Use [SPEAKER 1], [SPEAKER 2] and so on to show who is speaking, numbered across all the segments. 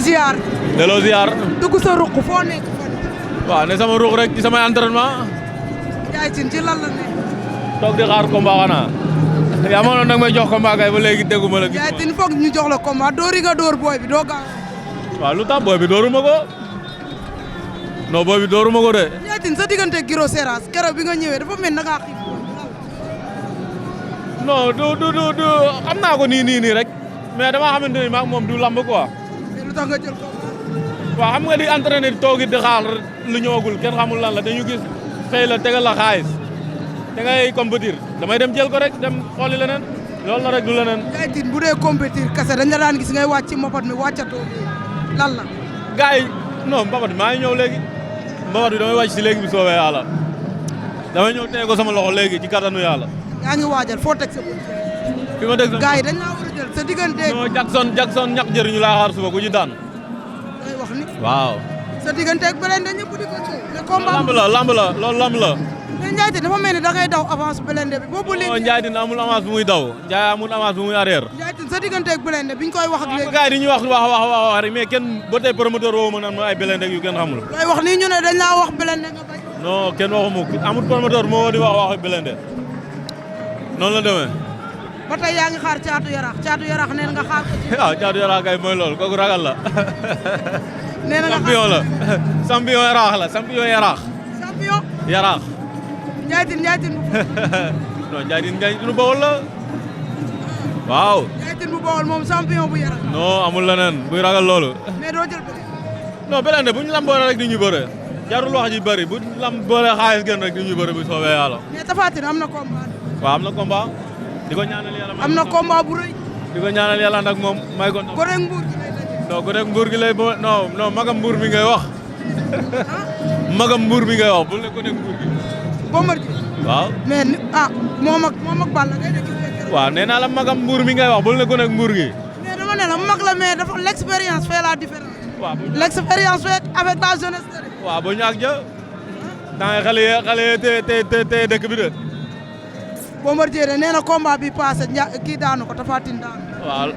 [SPEAKER 1] ziar.
[SPEAKER 2] delloo ziar.
[SPEAKER 1] dugg sa ruq foo nekk fan.
[SPEAKER 2] waaw ne sama ruq rek ci samay entraînement.
[SPEAKER 1] Ndiaye Tine ci lan la ne.
[SPEAKER 2] toog di xaar combat xanaa. yaa ma noonu nag may jox combat kay ba léegi dégguma la.
[SPEAKER 1] Ndiaye Tine foog ñu jox la combat dóori nga dóor booy bi doo gaaw.
[SPEAKER 2] waaw lu tax booy bi dóoruma ko. non booy bi dóoruma ko de.
[SPEAKER 1] Ndiaye Tine sa diggante Giro Seras keroog bi nga ñëwee dafa mel na ngaa xiif.
[SPEAKER 2] non du xam naa ko nii rek. mais dama xamante ni maag moom du lamb quoi.
[SPEAKER 1] mais lu tax nga jël combat.
[SPEAKER 2] waaw xam nga di entraîné toogit di xaar lu ñëwagul kenn xamul lan la dañu gis xëy la tegal la xaalis da ngay compétir damay dem jël ko rek dem xooli leneen loolu la rek du leneen.
[SPEAKER 1] Ndiaye Tine bu dee compétir kese dañ la daan gis ngay wàcc ci mbapat mi wàccatoo lan la.
[SPEAKER 2] gars yi non mbapat bi maa ngi ñëw léegi mbapat bi damay wàcc si léegi bi soobee yàlla damay ñëw teye ko sama loxo léegi ci kattanu yàlla.
[SPEAKER 1] yaa ngi waajal foo teg sa bët.
[SPEAKER 2] fi ma teg sa
[SPEAKER 1] gars yi dañ laa war a jël sa diggante.
[SPEAKER 2] non Jackson ñàkk jëriñu laa xaar suba ku ci daan.
[SPEAKER 1] ngay wax ni.
[SPEAKER 2] waaw.
[SPEAKER 1] sa diggante ak Blindé ñëpp di ko coow. mais combat
[SPEAKER 2] lamb la loolu lamb la.
[SPEAKER 1] mais Ndiaye Tine dafa mel ni da ngay daw avance Blindé bi boobu léegi.
[SPEAKER 2] non Ndiaye Tine amul avance bu muy daw Ndiaye amul avance bu muy arrière.
[SPEAKER 1] Ndiaye Tine sa diggante ak Blindé biñ koy wax ak léegi.
[SPEAKER 2] gars yi dañuy wax rek mais kenn ba tey promoteur woo ma naan ma ay Blindé yu kenn xamul.
[SPEAKER 1] looy wax nii ñu ne dañ laa wax Blindé nga bañ.
[SPEAKER 2] non kenn waxu ma amul promoteur moo di wax Blindé noonu la demee.
[SPEAKER 1] ba tey yaa ngi xaar caatu yaraax neen nga xaar ko ci.
[SPEAKER 2] waaw caatu yaraax kay mooy loolu kooku ragal la.
[SPEAKER 1] nee na nga
[SPEAKER 2] champion la champion yaraax la champion yaraax.
[SPEAKER 1] champion.
[SPEAKER 2] yaraax.
[SPEAKER 1] Ndiaye Tine
[SPEAKER 2] non Ndiaye Tine bu Bawol la waaw.
[SPEAKER 1] Ndiaye Tine bu Bawol moom champion bu yaraax.
[SPEAKER 2] non amul leneen buy ragal loolu.
[SPEAKER 1] mais doo jël Blindé.
[SPEAKER 2] non Blindé bu ñu lamboole rek di ñu bëre jarul wax ji bëri bu lam boole xaalis gën rek di ñu bëre bu soobee yàlla.
[SPEAKER 1] mais Tapha Tine am na combat.
[SPEAKER 2] waaw am na combat. di ko ñaanal yàlla
[SPEAKER 1] am na combat bu rëy.
[SPEAKER 2] di ko ñaanal yàlla nag moom may ko.
[SPEAKER 1] Gorée Mbour gi lay daje.
[SPEAKER 2] non Gorée Mbour gi lay non magam Mbour mi ngay wax. magam Mbour mi ngay wax bul ne Gorée Mbour gi.
[SPEAKER 1] Bombardier.
[SPEAKER 2] waaw.
[SPEAKER 1] mais moom ak Balla Gaye de gis nga.
[SPEAKER 2] waaw nee naa la magam Mbour mi ngay wax bul ne Gorée Mbour gi.
[SPEAKER 1] mais dama ne la mag la mais dafa l'expérience fait la différence.
[SPEAKER 2] waaw
[SPEAKER 1] l'expérience fait avec la jeunesse.
[SPEAKER 2] waaw bu ñàkk ja. temps xale yi te dëkk bi de.
[SPEAKER 1] Bombardier de nee na combat bi passé kii daanu ko Tapha Tine daanu.
[SPEAKER 2] waaw.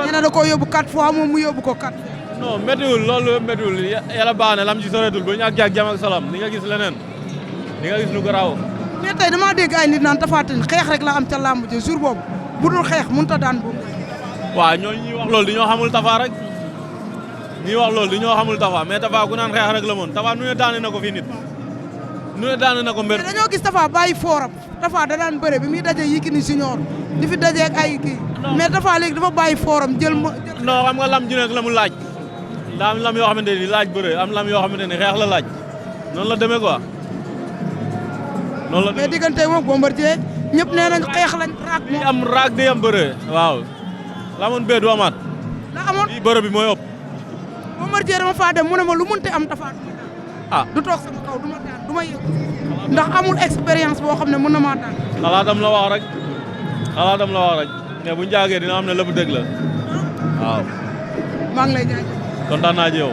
[SPEAKER 1] nee na da koo yóbbu 4 fois moom mu yóbbu ko 4 fois.
[SPEAKER 2] non méttiwul loolu méttiwul yàlla baax na lam ci soreetul ba ñàkk ak jàmm ak salaam di nga gis leneen di nga gis lu garaaw.
[SPEAKER 1] mais tey damaa dégg ay nit naan Tapha Tine xeex rek la am ca làmb ji jour boobu bu dul xeex mënut a daan boobu.
[SPEAKER 2] waaw ñooñu ñuy wax loolu di ñoo xamul Tapha rek ñuy wax loolu di ñoo xamul Tapha mais Tapha ku naan xeex rek la moon Tapha nu ne daane na ko fii nit nu ne daane na ko mbër.
[SPEAKER 1] mais dañoo gis Tapha bàyyi fooram Tapha da daan bëre bi muy daje Yékini Junior di fi daje ak ay kii. mais Tapha léegi dafa bàyyi fooram jël ma.
[SPEAKER 2] non xam nga lam ju nekk la mu laaj daa am lam yoo xamante ni laaj bëre am lam yoo xamante ni xeex la laaj noonu la demee quoi noonu la demee.
[SPEAKER 1] mais diggante moom Bombardier ñëpp nee nañ xeex lañ raak
[SPEAKER 2] di am raak di am bëre waaw la amoon bee du amaat.
[SPEAKER 1] la amoon
[SPEAKER 2] bii bëre bi mooy ëpp.
[SPEAKER 1] Bombardier dama faa dem mu ne ma lu munti am Tapha
[SPEAKER 2] ah
[SPEAKER 1] du toog sama kaw du ma daan du ma yëg ndax amul expérience boo xam ne mën na maa daan.
[SPEAKER 2] xalaatam la wax rek xalaatam la wax rek mais bu ñu jaagee dina am ne lépp dëgg la waaw.
[SPEAKER 1] maa ngi lay jaajëfal.
[SPEAKER 2] kontaan naa ci yow.